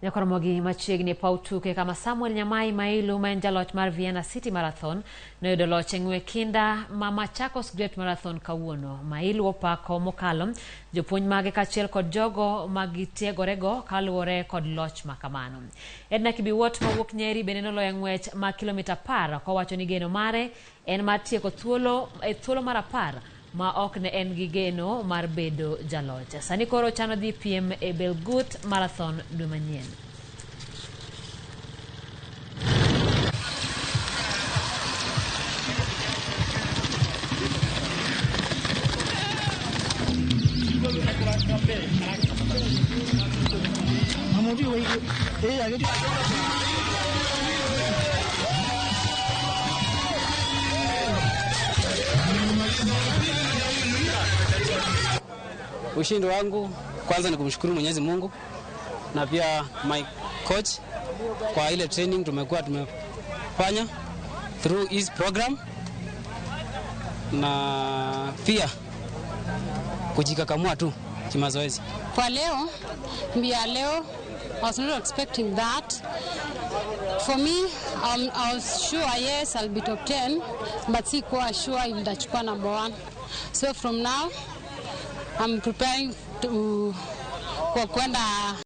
Nyakoromogi machiegni e paw tuke kama Samuel Nyamai Mailu ma en jaloch mar Vienna City Marathon noyudo loch e ng'we kinda ma Machakos Great Marathon kawuono. Mailu opako mokalo jopuonj mage kaachiel kod jogo ma gitiegorego kaluwore kod loch ma kamano. Edna Kibiwot mawuok Nyeri bende noloyo ng'wech ma kilomita 10 kowacho ni geno mare en mar tieko thuolo e thuolo mar 10 ma ok ne en gi geno mar bedo jaloch. Sani koro chano dhi piem e Belgut Marathon dwe manyien. Ushindi wangu kwanza ni kumshukuru Mwenyezi Mungu na pia my coach kwa ile training tumekuwa tumefanya through his program, na pia kujikakamua tu kimazoezi. Kwa leo, mbio ya leo, I was not expecting that. For me, I was sure yes, I'll be top 10, but sikuwa sure if nitachukua number 1. So from now, I'm preparing to kwa kwenda